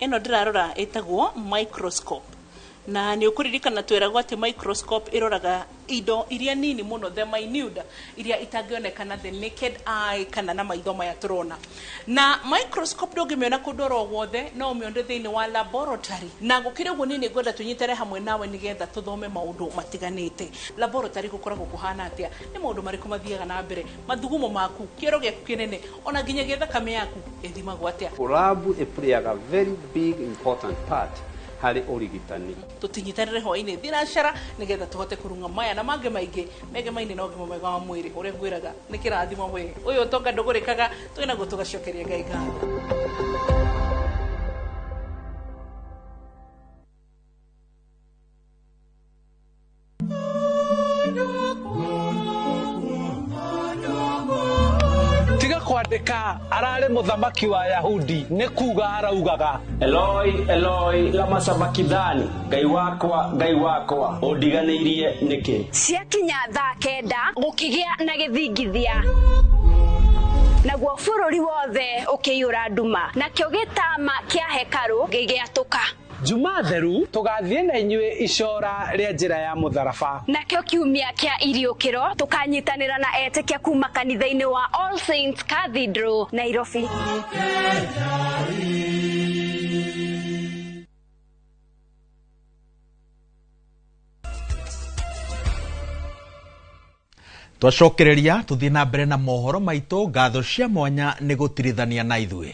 Ĩno ndĩrarora ĩtagwo microscope. Na nĩ ũkũririkana twĩragwo atĩ microscope ĩroraga indo iria nini mũno, the minute, iria itangĩonekana the naked eye kana na maitho maya tũrona. Na microscope ndũngĩmĩona kũndũ oro guothe, no ũmĩone thĩinĩ wa laboratory. Na gũkĩrĩ ũguo, niĩ nĩ ngwenda tũnyitane hamwe nawe nĩgetha tũthome maũndũ matiganĩte. Laboratory gũkoragwo kũhana atĩa? Nĩ maũndũ marĩkũ mathiaga na mbere? Mathugumo maku, kĩoro gĩaku kĩnene, ona nginyagia thakame yaku ĩthimagwo atĩa? Lab ĩplayaga very big important part harĩ ũrigitani. Tũtinyitanĩre hwainĩ thinacara nĩgetha tũhote kũrung'a maya na mangĩ maingĩ megemaine na ũgima mwega wa mwĩrĩ. Ũrĩa ngwĩraga nĩ kĩrathimo we ũyũ ũtonga ndũgũrĩkaga, twĩ naguo tũgacokeria Ngai ngatho. Tiga kwandĩka ararĩ mũthamaki wa Yahudi, nĩ kuga araugaga. Eloi, Eloi, lama sabakithani, Ngai wakwa, Ngai wakwa, ũndiganĩirie nĩkĩ? Ciakinya thaa 9 gũkĩgĩa na gĩthingithia, naguo bũrũri wothe ũkĩiyũra nduma, nakĩo gĩtama kĩa hekarũ gĩgĩatũka. Juma theru tũgathiĩ na inyuĩ icora rĩa njĩra ya mũtharaba. Nakĩo kiumia kĩa iriũkĩro tũkanyitanĩra na etĩkia kuma kanitha-inĩ wa All Saints Cathedral, Nairobi. Twacokereria tuthiĩ na mbere na mohoro maitũ. Ngatho cia mwanya nĩ gũtirithania na ithuĩ.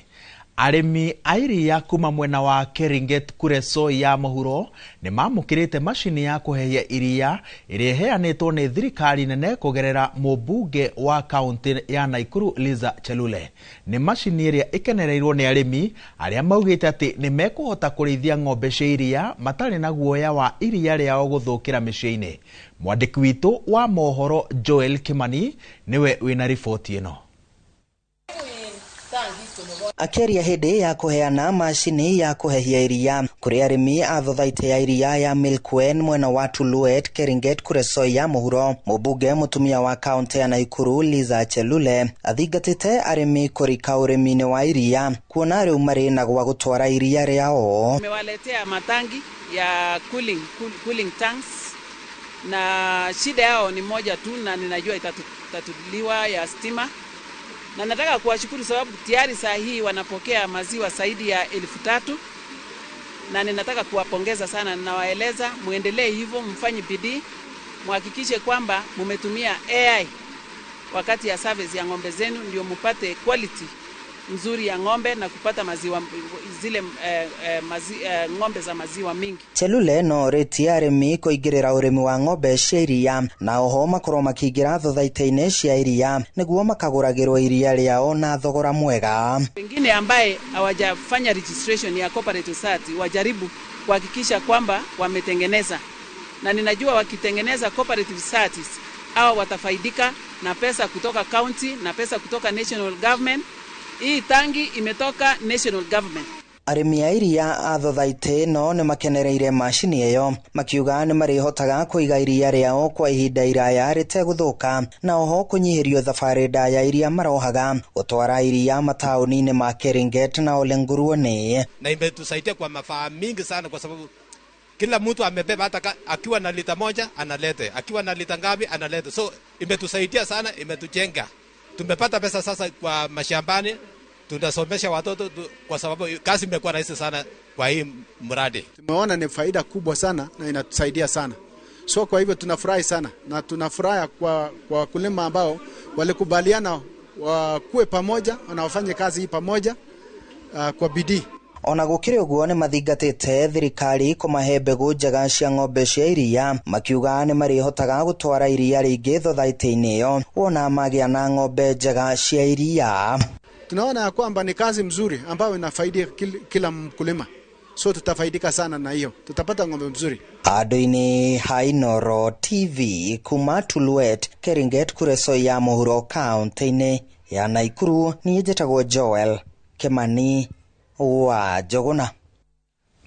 Arĩmi a iria kuma mwena wa Keringet Kuresoi ya mũhuro nĩ mamũkĩrĩte macini ya kũhehia iria ĩrĩa ĩheanĩtwo nĩ thirikari nene kũgerera mũmbunge wa kaunti ya Nakuru Liza Chelule. Nĩ macini ĩrĩa ĩkenereirwo nĩ arĩmi arĩa maugĩte atĩ nĩ mekũhota kũrĩithia ng'ombe cia iria matarĩ na guoya wa iria rĩao gũthũkĩra mĩciĩ-inĩ. Mwandĩki witũ wa mohoro Joel Kimani nĩwe wĩna riboti ĩno. Akĩaria hĩndĩ ya kũheana macini ya kũhehia iria kũrĩ arĩmi a thothaitĩ ya iria ya Milkwen mwena wa Tuluet, Keringet Kuresoi ya mũhuro, mũmbunge mũtumia wa kaunti ya Nakuru Liza Chelule athingatĩte arĩmi kũrika ũrĩmi-inĩ wa iria kuona rĩu marĩ na gwa gũtwara iria rĩao. Tumewaletea matangi ya cooling tanks, na shida yao ni moja tu, na ninajua itatuliwa, ya stima. Na nataka kuwashukuru sababu tayari saa hii wanapokea maziwa zaidi ya 3,000, na ninataka kuwapongeza sana. Ninawaeleza muendelee hivyo, mfanye bidii, muhakikishe kwamba mumetumia AI wakati ya service ya ng'ombe zenu, ndio mupate quality nzuri ya ng'ombe na kupata maziwa zile ng'ombe za maziwa mingi. Chelule no rĩtie arĩmi kũingĩrĩra ũrĩmi wa ng'ombe cia iria na oho makorwo makĩingĩra thothaitĩ-inĩ cia iria nĩguo makagũragĩrwo iria rĩao na thogora mwega. Wengine ambaye hawajafanya registration ya cooperative society wajaribu kuhakikisha kwamba wametengeneza, na ninajua wakitengeneza cooperative societies hao watafaidika na pesa kutoka county na pesa kutoka national government. Hii tangi imetoka national government. Arĩmi a iria a thothaitĩ ĩno nĩ makenereire macini ĩyo makiuga nĩ marĩhotaga kũiga iria rĩao kwa ihinda iraya rĩtegũthũka, na oho kũnyihĩrio thabarĩ ndaya iria marohaga gũtwara iria mataũni-inĩ ma Keringet na Olenguruone. Na imetusaidia kwa mafaa mingi sana, kwa sababu kila mtu amebeba, hata akiwa na lita 1 analete, akiwa na lita ngapi analete. So imetusaidia sana, imetujenga. Tumepata pesa sasa kwa mashambani, tunasomesha watoto kwa sababu kazi imekuwa rahisi sana kwa hii mradi. Tumeona ni faida kubwa sana na inatusaidia sana. So kwa hivyo tunafurahi sana, na tunafurahi kwa wakulima ambao walikubaliana wakuwe pamoja na wafanye kazi hii pamoja kwa bidii. Ona gũkĩrĩ ũguo nĩ mathingatĩte thirikari kũmahe mbegũ njega cia ng'ombe cia iria makiuga nĩ marĩhotaga gũtwara iria rĩingĩ thothaitĩ-inĩ ĩyo wona magĩa na ng'ombe njega cia iria. Tunaona ya kwamba ni kazi mzuri ambayo inafaidia kila mkulima. So tutafaidika sana na hiyo, tutapata ng'ombe mzuri. Handũ-inĩ ha Inooro TV kuma Tuluet, Keringet Kuresoi ya mũhuro kaunti-inĩ ya Nakuru, niĩ njĩtagwo Joel Kimani wa Njũgũna.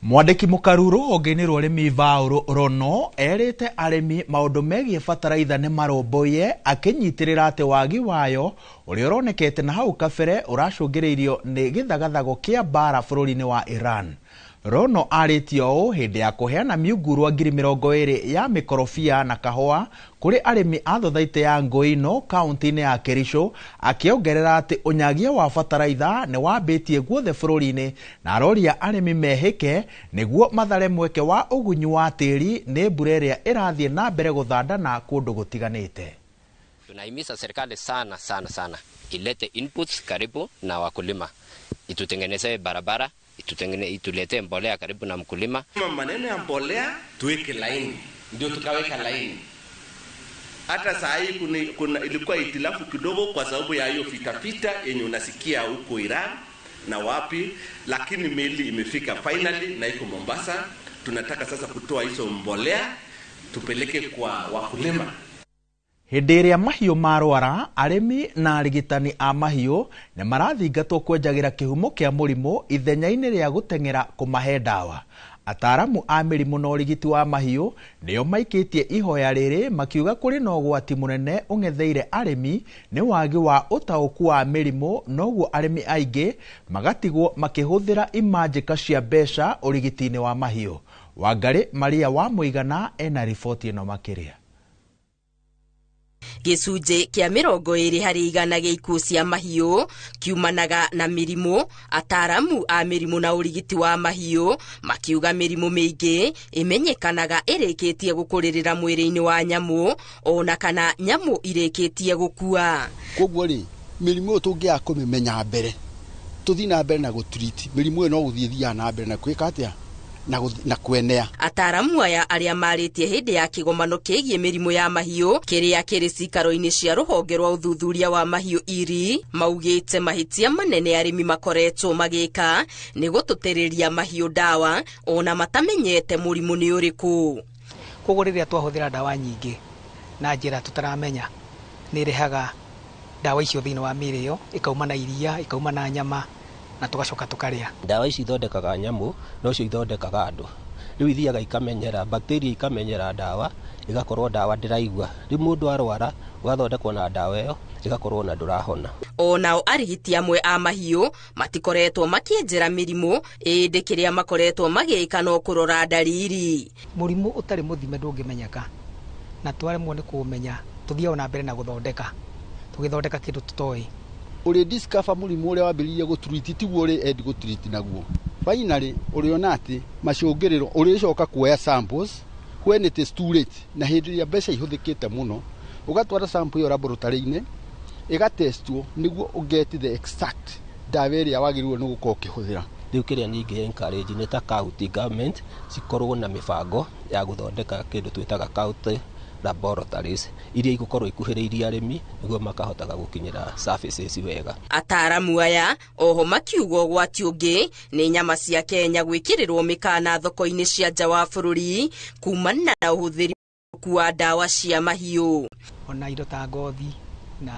Mwandĩki mũkaru rũhonge-inĩ rwa ũrĩmi Vaũrũ Rono erĩte arĩmi maũndũ megiĩ bataraitha nĩ marũmbũiye, akĩnyitĩrĩra atĩ wagi wayo ũrĩa ũronekete na hau kabere ũracũngĩrĩirio nĩ gĩthagathago kĩa mbara bũrũri-inĩ wa Iran. Rono arĩtie ũũ hĩndĩ ya kũheana mĩungurwa 20,000 ya mĩkorobia na kahũa kũrĩ arĩmi a thothaitĩ ya Ngũino kaunti-inĩ ya Kericho, akĩongerera atĩ ũnyagia wa bataraitha nĩ wambĩtie guothe bũrũri-inĩ na aroria arĩmi mehĩke nĩguo mathare mweke wa ũgunyu wa tĩri nĩ mbura ĩrĩa ĩrathiĩ na mbere gũthandana kũndũ gũtiganĩte. Tunahimiza serikali sana sana sana ilete inputs karibu na wakulima, itutengenezee barabara, ituletee mbolea karibu na mkulima. Maneno ya mbolea tuweke laini, ndio tukaweka laini. Hata saa hii kuna ilikuwa itilafu kidogo kwa sababu ya hiyo fita yenye unasikia huko Iran na wapi, lakini meli imefika finally na iko Mombasa. Tunataka sasa kutoa hizo mbolea tupeleke kwa wakulima. Hĩndĩ ĩrĩa mahiũ marwara, arĩmi na arigitani a mahiũ nĩ marathingatwo kwenjagĩra kĩhumo kĩa mũrimũ ithenya-inĩ rĩa gũteng'era kũmahe ndawa. Ataaramu a mĩrimũ na ũrigiti wa mahiũ nĩo maikĩtie ihoya rĩrĩ makiuga kũrĩ na ũgwati mũnene ũng'etheire arĩmi nĩ wagi wa ũtaũku wa mĩrimũ, noguo arĩmi aingĩ magatigwo makĩhũthĩra imanjĩka cia mbeca ũrigiti-inĩ wa mahiũ. Wangarĩ Maria wa Mũigana ena riboti ĩno makĩria. Gĩcunjĩ kĩa 20% gĩa ikuũ cia mahiũ kiumanaga na mĩrimũ. Ataaramu a mĩrimũ na ũrigiti wa mahiũ makiuga mĩrimũ mĩingĩ ĩmenyekanaga ĩrĩkĩtie gũkũrĩrĩra mwĩrĩ-inĩ wa nyamũ ona kana nyamũ irĩkĩtie gũkua. Koguo rĩ, mĩrimũ ĩyo tũngĩaga kũmĩmenya mbere, tũthiĩ na mbere na gũtreat mĩrimũ ĩyo, no gũthiĩ thiaga na mbere na kwĩka atĩa na kuenea. Ataaramu aya arĩa marĩtie hĩndĩ ya kĩgomano kĩgiĩ mĩrimũ ya mahiũ kĩrĩa kĩrĩ cikaro-inĩ cia rũhonge rwa ũthuthuria wa mahiũ IRI maugĩte mahĩtia manene arĩmi makoretwo magĩka nĩ gũtũtĩrĩria mahiũ ndawa ona matamenyete mũrimũ nĩ ũrĩkũ. Koguo rĩrĩa twahũthĩra ndawa nyingĩ na njĩra tũtaramenya, nĩ ĩrehaga ndawa icio thĩinĩ wa mĩĩrĩ ĩyo, ĩkauma na iria, ĩkauma na nyama, na tugacoka tukaria. Ndawa ici ithondekaga nyamũ, nocio ithondekaga andũ. Rĩu ithiaga ikamenyera, bacteria ikamenyera ndawa, igakorwo ndawa ndĩraigua. Rĩu mũndũ arwara, ũgathondekwo na ndawa ĩyo, ĩgakorwo na ndũrahona. Onao arigiti amwe a mahiũ matikoretwo makĩenjera mĩrimũ, ĩndĩ kĩrĩa makoretwo magĩka no kũrora ndariri. Mũrimũ ũtarĩ mũthime ndũngĩmenyeka, na twaremwo nĩ kũũmenya, tũthiaga na mbere na gũthondeka, tũgĩthondeka kĩndũ tũtoĩ. Uri discover mũrimũ ũrĩa wambĩrĩirie gũtreat tiguo ũrĩ end gũtreat naguo. Finally ũrĩona atĩ macũngĩrĩro ũrĩcoka kuoya samples when it is too late, na hĩndĩ ĩrĩa mbeca ihũthĩkĩte mũno, ũgatwara sample ĩyo laboratory-inĩ ĩgatestwo nĩguo ũget the exact ndawa ĩrĩa wagĩrĩirwo nĩ gũkorwo ũkĩhũthĩra. Rĩu kĩrĩa ningĩ encourage nĩ ta county government cikorwo na mĩbango ya gũthondeka kĩndũ twĩtaga county laboratories iria igũkorwo ikuhĩrĩirie arĩmi nĩguo makahotaga gũkinyĩra services wega. Ataaramu aya oho makiuga ũgwati ũngĩ nĩ nyama cia Kenya gwĩkĩrĩrwo mĩkana thoko-inĩ cia nja wa bũrũri kumana na ũhũthĩri wa ndawa cia mahiũ. Ona indo ta ngothi na